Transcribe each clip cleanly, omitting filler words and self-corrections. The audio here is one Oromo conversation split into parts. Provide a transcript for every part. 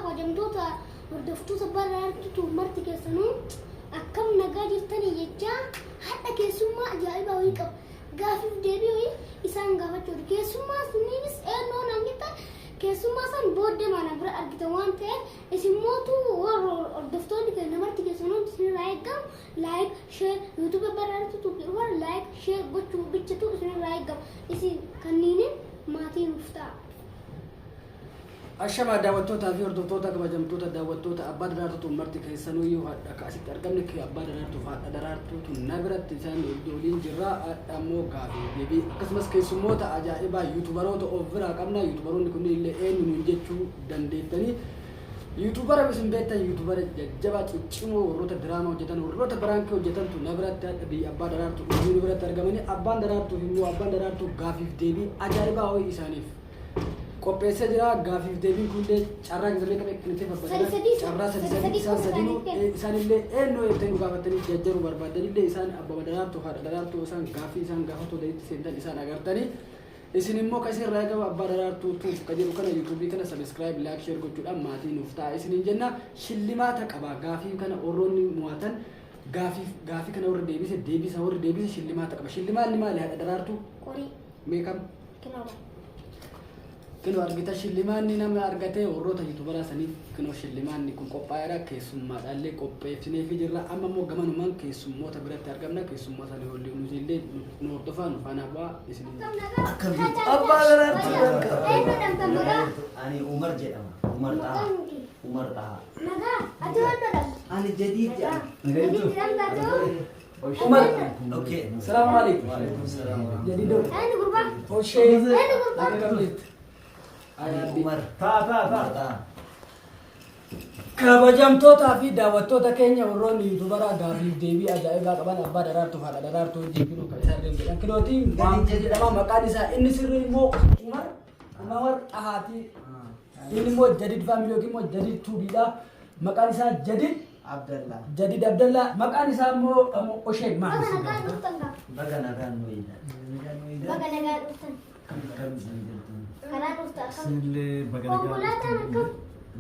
Kabajamtoota hordoftoota Daraartuu marti keessanuu akkam nagaa jirtanii jechaa, hadha keessummaa ajaa'ibaa wayii qaba. Gaafiif deebii wayii isaan gaafachuudha. Keessummaa sunniinis eenyoo naan jettan, keessummaa san booddee mana bira argitan waan ta'eef, isin mootu warra hordoftoonni keenya marti keessanuu isinirraa eegamu like, share, YouTube Daraartuu warra like, share gochuu bichatu isinirraa eegamu. Isin kanniinin maatii nuuf ta'a. Ashamaa daawwattootaa fi hordoftoota, kabajamtoota daawwattoota Abbaa Daraartuutu marti keessanuyyuu, hadha akka asitti argamne kee Abbaa Daraartuu fi haadha Daraartuutu na biratti isaan waliin jirra. Hadha immoo gaafii deebii akkasumas keessummoota ajaa'ibaa YouTuberoota of biraa qabna. YouTuberoonni kunneen illee eenyu nuun jechuu dandeettanii. YouTubera isin beektan, YouTubera jajjabaa ciccimoo, warroota diraamaa hojjetan, warroota prankii hojjetantu na biratti hadha biyya Abbaa Daraartuu nu biratti argamanii, Abbaan Daraartuu immoo Abbaan Daraartuu gaafiif deebii ajaa'ibaa ho'i isaaniif qopheessee jira. Gaafiif deebiin kunillee carraa gisirree qabe kanatti Sadi sadii. Carraa sadi sadi sadi sadii isaan qofa sadinuu isaaniif isaanillee eenyu jettanii nu gaafatanii jajjaruu barbaadanillee, isaan Abbaa Daraartuu, haadha Daraartuu isaan gaafii isaan gaafatoo danitti seentan isaan agartanii. Isin immoo kan isin irraa eegamu Abbaa Daraartuu Tube kan jedhu kana, YouTubeii kana subscribe, like, share gochuudhaan maatii nuuf ta'a isiniin jenna. Shillimaata qaba. Gaafii kana warroonni mo'atan, gaafii kana warri deebise, deebisa warri deebise shillimaata qaba. Shillimaanni maali, haadha Daraartuu? Qorii. Meeqam? Kinoodha. Kinoo argita, shillimaanni nama argate warroota YouTuberaa saniif kinoo shillimaanni kun qophaa'eera. Keessummaadhaallee qopheessineefii jirra. Amma immoo gamanumaan keessummoota biratti argamna. Keessummoota waliin nuti illee nu hordofaa, nu faana bu'aa isiniin. Akkam jirtu? Abbaa Daraartuu, welcome. Eenyudhaan kan maqaa? Ani Umar jedhama. Umar Xahaa. Maqaan kee? Umar Xahaa. Nagaa. Ati eenyudhaan? Ani Jadiid jedhama. Jadiid jedhamta ati? Umar. Okay. Salaamu alaikum. Waalaikum salaam. Jadiidoo. Eenyu gurbaa? Oshee. Eenyu gurbaa? Akkam jirtu? Ani Umar. Taa taa Umar taa. Xahaa. Kabajamtootaa fi daawwattoota keenya, warroonni YouTuberaa gaafiif deebii ajaa'ibaa qaban Abbaa Daraartuu fi haadha Daraartuu wajjin jiru kan isaan jedhan kilooti waamte jedhama. Maqaan isaa inni sirrii immoo Umar Xahaati. Inni immoo Jadid Family yookiin immoo Jadid Tubeiidha. Maqaan isaa Jadid Abdallah. Jadid Abdallaa. Maqaan isaa immoo Oshee Baga Maal? nagaan dhuftan gaa. Baga nagaan nu eegan. Baga nagaan dhuftan. Akkam isin jirtu? Karaa dhufta akkam? Isinillee baga nagaan Konkolaataan akkam?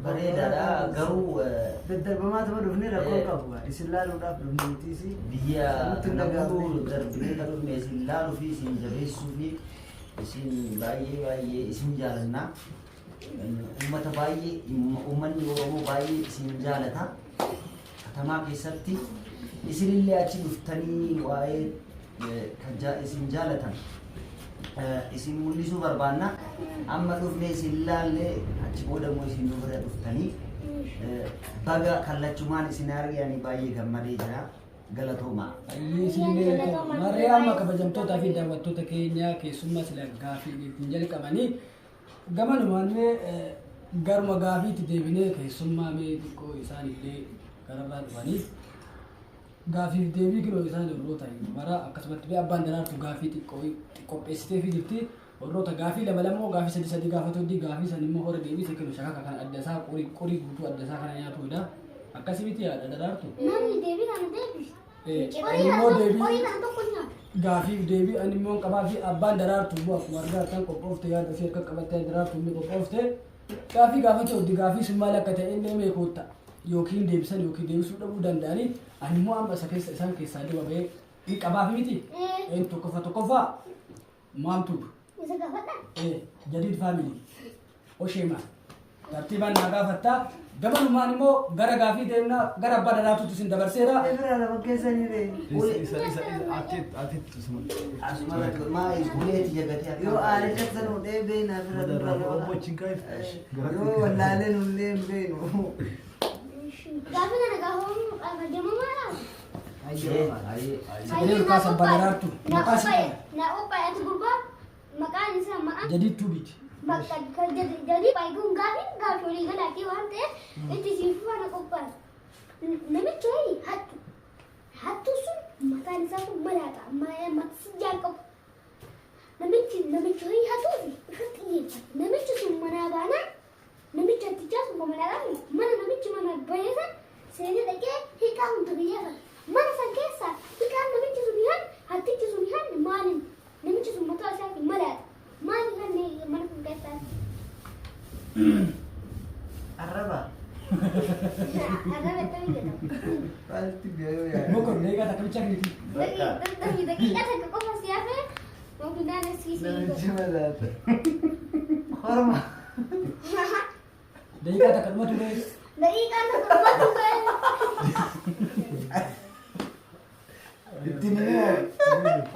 Bareedaadha garuu Daddarbamaa tuma dhufne rakkoo qabu. Isin laaluudhaaf dhufne mitiisi. Biyya Nutti hin kana dhaga'amne. guutuu darbinee kan dhufne isin laaluu fi isin jabeessuu fi isin baay'ee baay'ee isin jaalannaa. Uummata baay'ee, uummanni Oromoo baay'ee isin jaalata. Katamaa keessatti isinillee achi dhuftanii waa'ee kan isin jaalatan isin mul'isuu barbaanna. Amma dhufne isin laallee, achi booda immoo isin nu bira dhuftanii baga kallachumaan isin arganii baay'ee gammadee jira. Galatoomaa. Isinillee marree. Amma kabajamtootaa fi daawwattoota keenya, keessummaa sila gaafii ittiin jalqabanii gamanumaan mee garuma gaafiitti deebinee, keessummaa mee xiqqoo isaan illee gararraa dhufanii gaafiif deebii kinoo isaan warroota YouTubera akkasumatti mee Abbaan Daraartu gaafii xiqqoo qopheessitee fi jirti. Warroota gaafii lama lamoo, gaafii sadi sadi gaafatu, gaafii san immoo hora deebise kinoo shakaka kana adda isaa qorii qorii guutuu adda isaa kana nyaatudha. Akkasii miti, haadha Daraartu? Namni deebii kana deebise. Ani immoo deebii Qorii kana tokko nyaata. Gaafiif deebii ani immoo qabaa fi Abbaan Daraartu immoo akkuma argaa jirtan qophoofte, yaada ofii akka qabattee Daraartu inni qophoofte gaafii gaafate hojii gaafii sun maal akka ta'e illee meekoota yookiin deebisan yookiin deebisuu dhabuu danda'anii, ani immoo amma isa keessa isaan keessaa duba bahee hin qabaaf miti. Een tokkoffaa tokkoffaa maamtu Isa gaafadha. Jadid Family, Osheema, tartiibaan naa gaafattaa. Gamanumaan immoo gara gaafii deemna, gara Abbaa Daraartuutti isin dabarseera. Bira lama keessanii ree. Isa isa isa ati isuma. Asuma maa uleeti jagatee akka Yoo aare cabsan hodhee beena bira dura lama. Obbo Chinkaayif. Yoo wallaalee nullee hin beenu. Gaafii kana gaafamu kabajamaa. Ayyee. Sagalee ol kaasa, Abbaa Daraartu. Na Maqaa si qophaa'e. Na qophaa'e ati gurbaa maqaan isaa maqaan Jadid Tubeiiti. Bakka kan jadi kun gaafiin gaafii walii galaatii waan ta'eef itti siif faana qophaa'e. Namichi wayii hattu. Hattuu sun mataan isaa kun malaaxa. Matsijjaan qabu. Namichi wayii hatuuf irratti xiyyeeffate. Namichi sun manaa baanaan, namichi hattichaa sun manaa qabne mana namichi mana bahee san seenee dhaqee hiikaa hunda biyyaa. Mana san keessaa hiikaan namichi sun hihan, hattichi sun hihan maaliin? Namichi sun mataa isaatiin malaaxa. Maali kan mana sun keessaa? Arraba. Arraba akkamii jedhama? Maaltu gahee yaa. Mokor daqiiqaa takka bichaa kenniiti. Bakka. Daqiiqaa takka qofa si hafe mootummaan asii si Namichi malaata. Horma. Daqiiqaa takka dhumatu ga'e. Daqiiqaa takka dhumatu ga'e. Ittiin immoo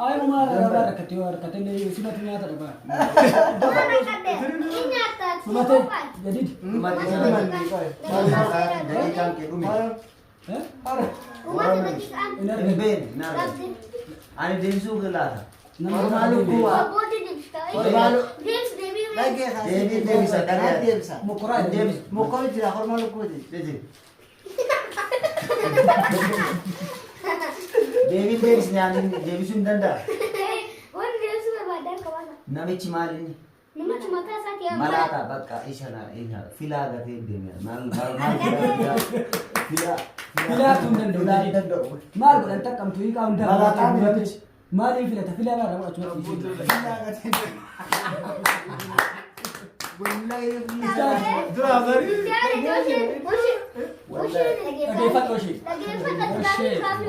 Ay mamaa arrabaa rakkatee yoo rakkatee simatu nyaata dhabaa. Waan rakkate inni nyaata si Dhumate qophaa'e. jadid. Daqiiqaan kee dhume. Eh? Dhumate daqiiqaan. Hin Hin argatu. beekne hin argatu. Ani deebisuu laata. Nama Hormaa argatu. lukkuu. Booddee deebista. Hormaa Deebis deebii. Dhagee kaasee. Deebii deebisa, dhagee. Deebisa. Mokoraa Deebis. Mokkoro jira horma lukkuuti. Jeje. Deebiin deebisne ani deebisuu hin danda'a. Wanti deebisuu barbaadan qabaata. Namichi maal inni? Namichi mataa isaatii amma. Malaata bakka isa na isa filaa gatee deeme. Maal maal maal filaa filaa Filaa tun danda'u. Filaa hin danda'u. Maal godhan taqqamtu hiikaa hundaa. Malaataa namichi. Maaliin filata filaa irraa godhachuu dura barii. Dhageeffadhu ishee.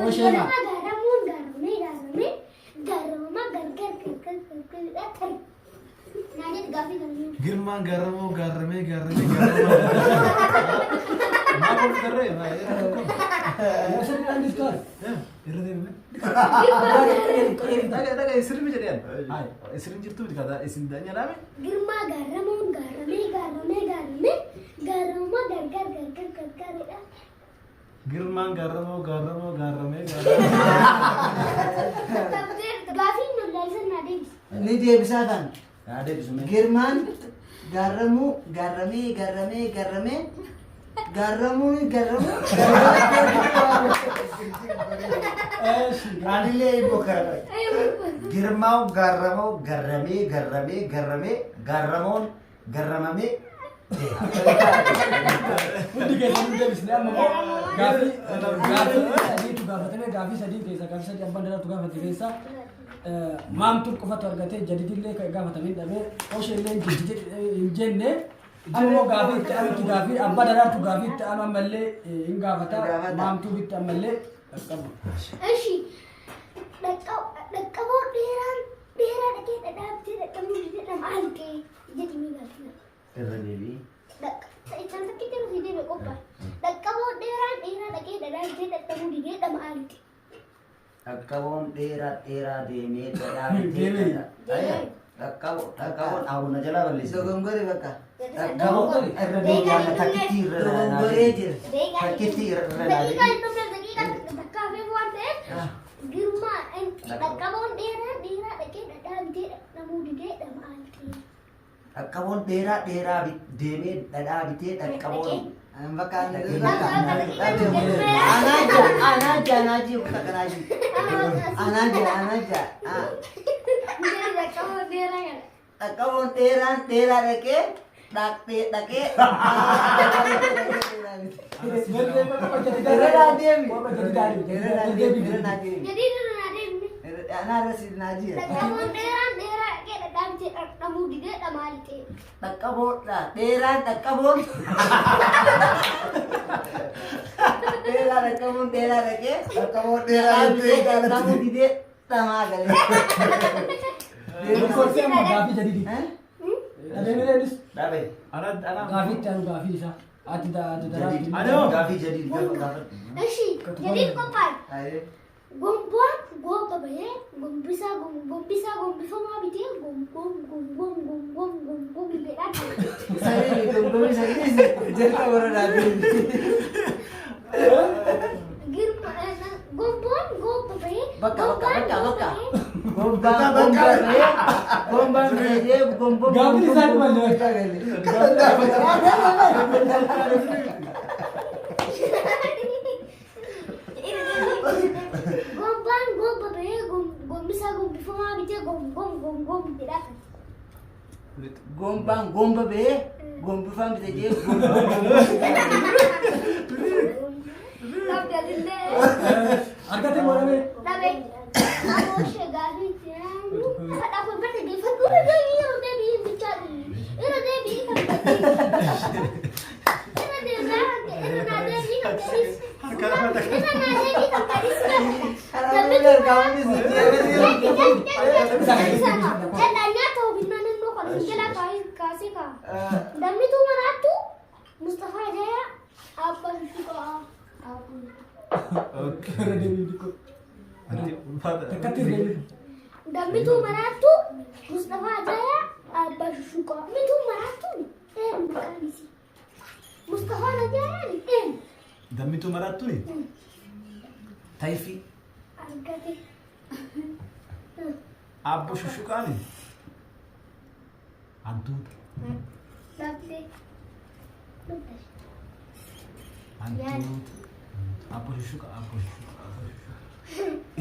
Oshee ma. Gaaramuun gaaramee gaaramee gaaramamaa gargar gargar gargar ta'i. Naannoo gaaffii kan jiru. Girmaan gaarramoo gaarramee gaarramee gaarramaa. Maal kun garree maal Sirrii dhaan jirtu haala. irra deemne. Dhaga dhaga sirri jedheen. Sirri jirtu miti kataa isin nyalaame. Girmaa gaaramuun gaaramee gaaramee gaaramee gaaramamaa gargar gargar gargaridha. Girmaan gaarramoo gaarramoo gaarramee gaarramee. Gaaffiin lollaayisan naa deebisa. Ni deebisaa kan. Naa deebisu mee. Girmaan gaarramuu gaarramee gaarramee gaarramee gaarramuun gaarramuu gaarramuu. Anillee eeboo karra. Girmaa'u gaarramoo garramee garramee garramee gaarramoon garramamee deema. Hundi keessan hin deebisne amma immoo gaaffii gaaffii sadiitu gaafatame gaaffii sadii keessa gaaffii sadii abbaan daraartu gaafate keessa maamtuun qofatu argate jadidillee kan gaafatame hin dhabee osheellee hin jenne amma immoo gaaffii itti aanutti gaaffii abbaa daraartu gaaffii itti aanu ammallee hin gaafata Gaafata. maamtuu bitti ammallee qaqqabu. Ishi dhaqqaboo dheeraan dheeraa dhaqee dhadhaabtee dhaqqabuu jedhama maal ta'e jedhimee gaaffii. Irra deebii. Isaan takkitti nuti deeme qophaa'e. Dhaqqaboo dheeraan dheeraa dhaqee dhadhaabtee dhaqqabuu didee dhama maal ta'e. Dhaqqaboon dheeraa dheeraa deemee dhadhaa Deemee. bitee dhaqqaboo dhaqqaboon haaruna jalaa balleessite. Dogongore bakka. Dhaqqaboon irra deebi'aan takkitti irra Dogongoree jira. Takkitti irra Daqiiqaa hin dhumne daqiiqaa takka hafeef waan ta'eef girmaa dhaqqaboon dheeraa dheeraa dhaqee dhadhaa bitee dhadhamuu didee dhama maal ta'e. Dhaqqaboon dheeraa dheeraa deemee dhadhaa bitee dhaqqaboon. Bakka Anaaja. Anaaja anaaja bakka kanaaji. Anaaja anaaja. Dhaqqaboon dheeraa kana. Dhaqqaboon dheeraan dheeraa dhaqee dhaqee dhaqee. Irra naa deemi. Irra naa deemi. Irra naa deemi. Jadi irra naa deemne. Anaa irra si naa jira. Dhaqqaboon dheeraan dheeraa dhaqee dhadhaa bitee dhadhamuu didee dhama maal ta'e. Dhaqqaboodha. Dheeraan dhaqqaboon. Dheeraa dhaqqaboon dheeraa dhaqee. Dhaqqaboon dheeraa Dhadhaa bitee dhadhamuu didee dhamaa galee. Lakkoofsi amma gaaffii jadidi. Dhabeemireenis Dhabe. Ana ana. gaaffii itti aanu gaaffii isaa. Ati ati daraartu. Anoo. Gaaffii jadiid gaafa gaafadhu. Ishi jadiin qophaa'e. Gombaan gobba bahee gombisaa gombisaa gombifamaa bitee gomgom gomgom gomgom gomgom jedhaa Sanii gomgomii sanii jalqaba warra dhaabbii. Girma gomboon gobba bahee Bakka bakka gombaan bakka gobba bakka. bahee Gombaan gombaan bahee gombaan bahee gombom. Gaaffiin isaa dhuma illee. Gombaan gobba bahee gombisaa gombifamaa bitee gomgom gomgom jedhaa Gombaan gomba bahee gombifaan bite jee gombom. Dhabdalillee Argate moo dhabee? dhabe Amooshe gaafii itti aanu haadha kun barta geeffadhu irra deebii yeroo deebii bichaa irra deebii kan irra Isa naa deebii kan gadis gaafata. Karaa miila qaamni Jalaa nyaata ofinnaa naannoo kana sin jalaa kaasee kaa. Dammituu maraattu Mustafaa Jayaa Abbaa Shushuqaa. Irra deebii xiqqoo. Takkatti irra deebii. Dammituu maraattu Mustafaa Jayaa Abbaa Shushuqaa. Mituu maraattu eenyu maqaan isii? Mustafaa Jayaan eenyu? Dammituu maraattuuni? Tayfii. Argate. Abbo Shushuqaani? Hantuuta. Dhabdee. Hantuuta. Abbo Shushuqa, Abbo Shushuqa, Abbo Shushuqa.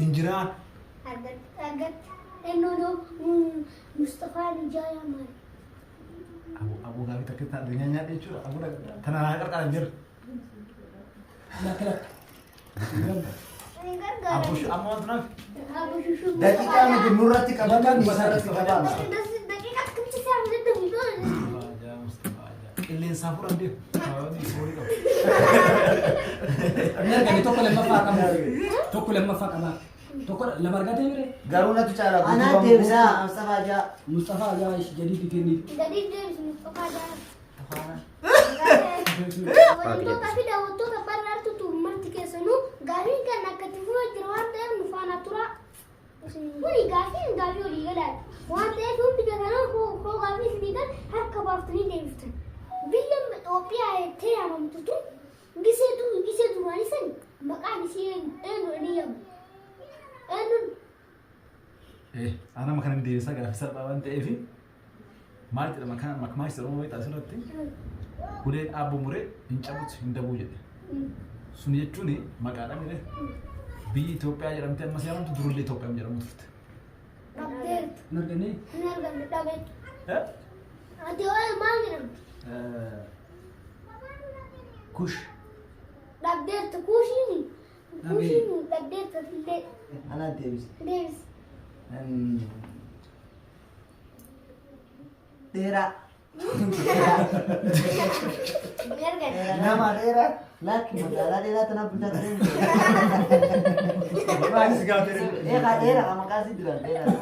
Injiraan. Argate. Argate. Eenyu Mustafaa Jayaa maali? Abu abu gaafii takka ta'a addunyaa nyaadhe jechuudha. Abu tana naa qarqaran jiru. Lakka lakka. Abbo Shu amma wanti naaf. Abbo Shushuqaa. Daqiiqaa miti nurratti qabaman isarratti qabama. Daqiiqaa akkamitti isaa dadhabu? Mustafaa Mustafaa Qilleensaa fuudhan deemu. Sababni horii qabu. Inni argame tokko lammaffaa qaba. Tokko lammaffaa qaba. Tokko lama argatee mire. Garuu natu caala. Anaa deebisaa Mustafaa Jaa. Mustafaa Jayaa jadiitti kenniif. Gadi deebisi Mustafaa Jayaa. Wantoota fi daawwattoota barraartutu marti keessanuu gaafiin kan akka itti fufaa jira waan ta'eef nu faana tura. Kuni gaafiin gaafii olii galaati. Waan ta'eef hundi keessanuu koo gaafii isinii gal harka baaftanii deebiftan. Biyya Itoophiyaa jettee yaamamtu tun gisee gisee duraanii san maqaan isii eenyu ni yaamu. Eenyuun Ana kana deebisaa gaafii salphaa waan ta'eef maal jedhama kana makmaaksa Oromoo beektaa asirratti uleen dhaabbu muree hin cabutu hin dabuu jedhe. Sun jechuun maqaadha mire biyyi Itoophiyaa jedhamte ammas yaamamtu durullee Itoophiyaa jedhamu turte. Dhabdeertu. Hin arganne. Hin arganne dhabeetu. Eh? Ati waa'ee maal jedhamti? Kush. Dhabdeertu kuushiin. Kuushiin dhabdeertu illee Anaa deebisa. deebisi. Dheeraa. Hin arganne. Nama dheeraa. Lakki magaalaa dheeraa tanaaf bulchaa ture. Maalis gaafii. Eegaa dheeraa maqaa isii duraan dheeraa.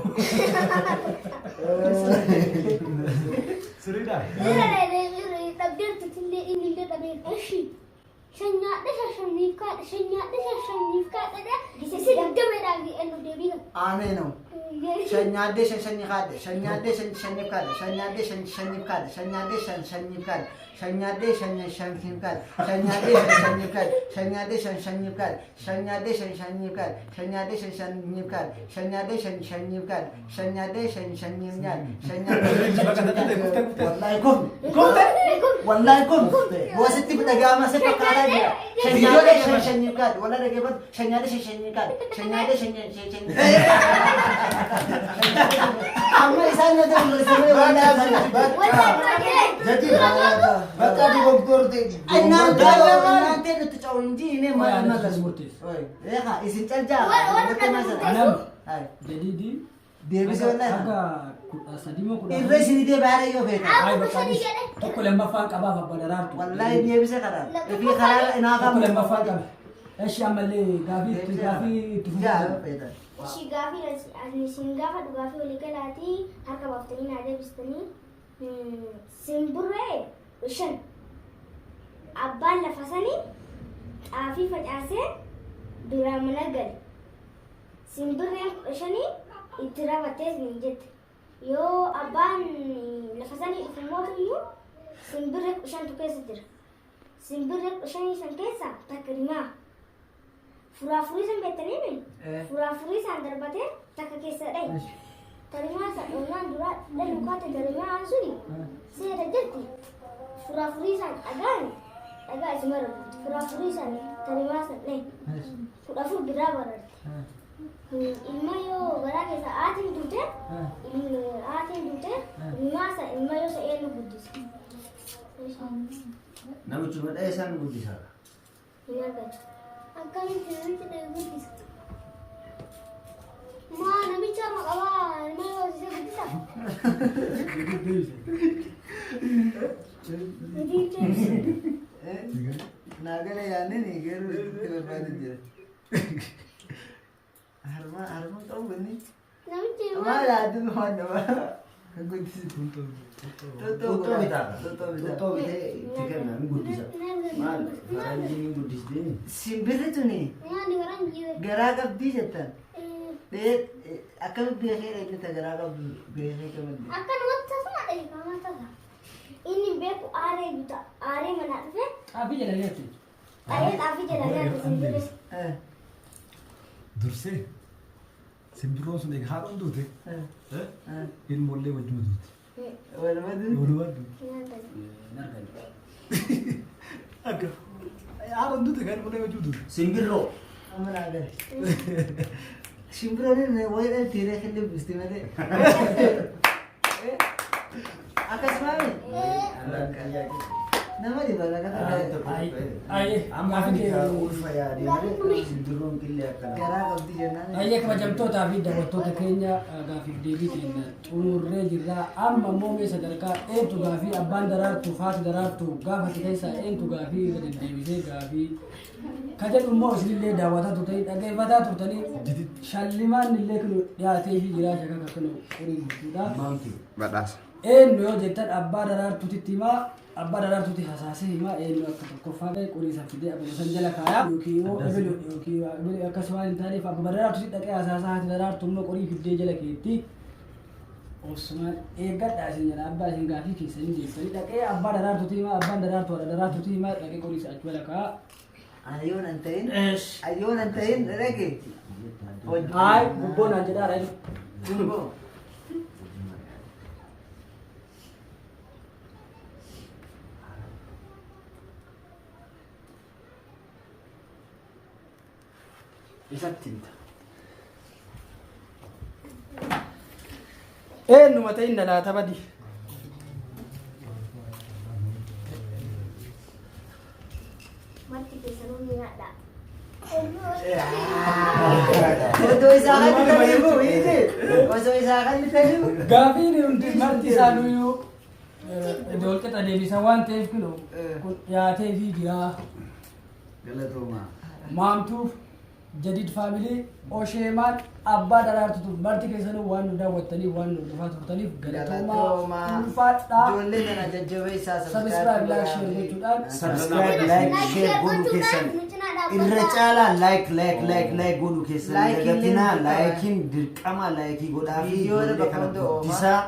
Sirriidhaa? Dhabdeertu illee inni illee dhabeera. Ishi. Shanyaadhe shashaniif kaadha. Shanyaadhe shashaniif kaadha. Isi digdameedhaan eenyu deebii Aanee na'u. Shanyaadde shan shanyi kaadhe. Shanyaadde shan shanyiif kaadhe. Shanyaadde shan shanyiif kaadhe. Shanyaadde shan shanyiif kaadhe. Shanyaadde shan shanyiif kaadhe. Shanyaadde shan shanyiif kaadhe. Shanyaadde shan shanyiif kaadhe. Shanyaadde shan shanyiif kaadhe. Shanyaadde shan shanyiif kaadhe. Shanyaadde shan shanyiif kaadhe. Shanyaadde shan shanyiif kaadhe. Shanyaadde shan shanyiif kaadhe. Wallahi kufne. Kufte? Wallahi kufne. Wasitti dhaga'ama si fakkaataa jira. Shanyaadde shan shanyiif kaadhe. Wallahi dhaggeeffatu. Shanyaadde shan shanyiif kaadhe. Shanyaadde shan shan shan. Amma isaan na ta'u wallahi Jadi bakka dogoggorte. እናንተ እናንተ ልትጫው እንጂ እኔ ማለት ነው። isin calja Anam. Jadiidi. Deebisee wallahi. Akka 13 moo 14. Irra isin deebi'aa yoo feeta. Ay bakka tokko lammaffaan qabaaf abbaa daraartu. Wallahi deebisee karaa. Fi karaa inaafa. Tokko lammaffaan qaba. Eshi ammallee gaafii itti gaafii itti Jaa fufuu. feeta. Ishi gaafii ani isin gaafadhu gaafii walii galaatii harka baaftanii naa deebistanii simbirree shan abbaan lafa sanii xaafii facaasee duraa mana gale. Simbirreen 15 itti rabattee ni jette. Yoo abbaan lafa sanii dhufu mootuyyuu simbirree 15tu keessa jira. Simbirree 15 san keessa takka rimaa. Furaafurii san beektanii mi? Furaafurii isaan darbatee takka keessa dhahe. Tarimaa isa dhoonaan dura dhalu kaate tarimaa suni seera jirti. Furaafurii isaan dhagaan dhagaa isuma rukuti. Furaafurii isaan tarimaa san dhahe. 14 biraa bararte. Ilma yoo garaa keessa haatiin duute haatiin duute ilmaa isa ilma yoo isa eenyu guddisa. Namichi dha'ee isaan guddisa. Hin argatu. Akkamitti namichi dha'ee guddisa? Maa namicha amma qabaa ilma yoo isa guddisa? Deebisi. Naa gala yaadni garuu itti barbaadu jira. Harma harma qabu inni. Namichi Maal yaaddu waan nama kan guddisu. Xuuxxoo bitaa. Xuuxxoo bitaa. Xuuxxoo bitee itti kenna ni guddisa. Maal faranjiin ni guddistee. Simbirri tuni Nyaanni faranjii. garaa qabdii jettan. Akkamitti beekee inni ta garaa qabdu beekee kamatti. Akkanumatti tasuma dheekama tasa. Inni beeku aaree bita. Aaree manaa dhufe Xaafii jala nyaatti. xaafii xaafii jala nyaate simbirri. Dursee simbirroon sun egaa haadhoon duute ilmoollee wajjin duute. Walumaa duute. Walumaa duute. Nyaata. Hin arganne. Akka haadhoon duute kan ilmoollee wajjin duute. Simbirroo. Amma naa gale. Simbirroon wayii dhaltiiree killee buusti malee. Akkasumas nama dhiba laga Ayyee Amma gaafii kee ulfa yaadee malee simbirroon qillee akkana. garaa qabdi jennaan. Ayyee kabajamtootaa fi daawwattoota keenya gaafiif deebii keenya xumurree jirra. Amma immoo mee sadarkaa eentu gaafii abbaan daraartuu haati daraartuu gaafate keessaa eentu gaafii irra deddeebisee gaafii ka jedhu immoo isinillee daawwataa turtanii dhaggeeffataa turtanii shallimaan illee kun dhiyaatee fi jira shakka kan qorii gudduudha. Maamti. Badhaasa. Eenyu yoo jettan abbaa daraartuutitti himaa abbaa daraartuuti hasaasee himaa eenyu akka tokkoffaa ta'e qorii san fidee abbuma san jala kaayaa yookiin immoo ebilu yookiin ebilu akkas waan hin taaneef abbuma daraartuuti dhaqee hasaasaa haati daraartu immoo qorii fiddee jala keetti obsumaan eeggadhaa isin jedha abbaa isin gaafii keessanii deessanii dhaqee abbaa daraartuuti himaa abbaan daraartu haadha daraartuuti himaa dhaqee qorii isa achi jala kaayaa. Ayyoon an ta'in ayyoon an ta'in dhage. Haay gubboo naan jedhaa dha. Gubboo. Isatti himta. Eenyuma ta'in na laata badi. Marti keessanuu ni nyaadha. Osoo isaa kan ta'eefu hiite. Osoo isaa kan ta'eefu. Gaafiin hundi marti isaanuyyuu iddoo qixa deebisa waan ta'eef kun kun dhiyaatee fi jira. Galatoomaa. Maamtuuf Jadid Family Osheemaan abbaa daraartutuuf marti keessanuu waan nu daawwattaniif waan nu dhufaa turtaniif galatoomaa Galatoomaa. ulfaadhaa. Ijoollee tana jajjabeessaa Subscribe, like, share gochuudhaan Subscribe, like, share godhuu keessan. Irra caalaa like, like, like, like godhuu keessan. Like illee Dagatinaa dirqama. laayikiin dirqama laayikii godhaa fi Viidiyoo ijoollee bakka kana hunda oofaa. guddisaa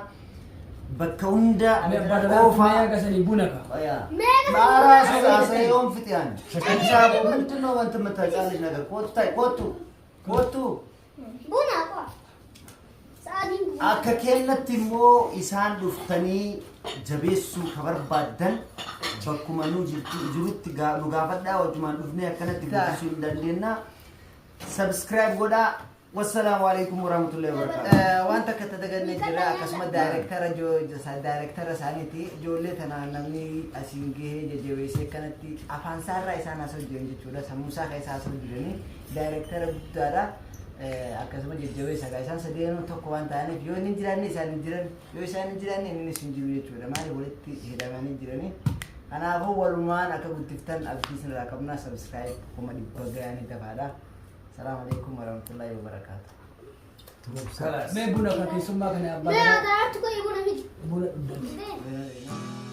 bakka hunda Ani abbaa daraartuu oofaa. mee agasanii buna ka. Qoyaa. Meeqa በራሱ አሳየውን ፍጥያን ሂሳቡ ምንድን ነው? አንተ የምታጫለች ነገር ኮቱ ታይ ኮቱ ኮቱ Buna qofa. Sa'aatiin buna. akka kennatti immoo isaan dhuftanii jabeessuu ka barbaaddan bakkuma nu jirutti nu gaafadhaa wajjumaan dhufnee akkanatti guddisuu hin dandeenya. Subscribe godhaa. Wassalaamu alaikum warahmatullahi wabarakatuh. Waan takka itti daganne jira akkasuma daayirektara daayirektara isaaniiti ijoollee tana namni asiin gahee jajjabeessee akkanatti afaan isaarraa isaan haasa'u jiran jechuudha sammuu isaa keessa haasa'u jiranii daayirektara guddaadha. Akkasuma jajjabeessa gaa isaan sadeenuu tokko waan ta'aniif yoo inni hin jiraanne isaan hin jiran yoo isaan hin jiraanne innis hin jiru jechuudha maaliif walitti hidhamanii jiranii. Kanaafuu walumaan akka guddiftan abdii isinirraa qabna subscribe 100,000 gahanii dafaadha. Salaamu alaikum warahmatullahi wabarakatuh. Mee buna ka keessummaa kana abbaa Mee daraartuu daraartuu koo buna fidi. buna dhugdan. Mee.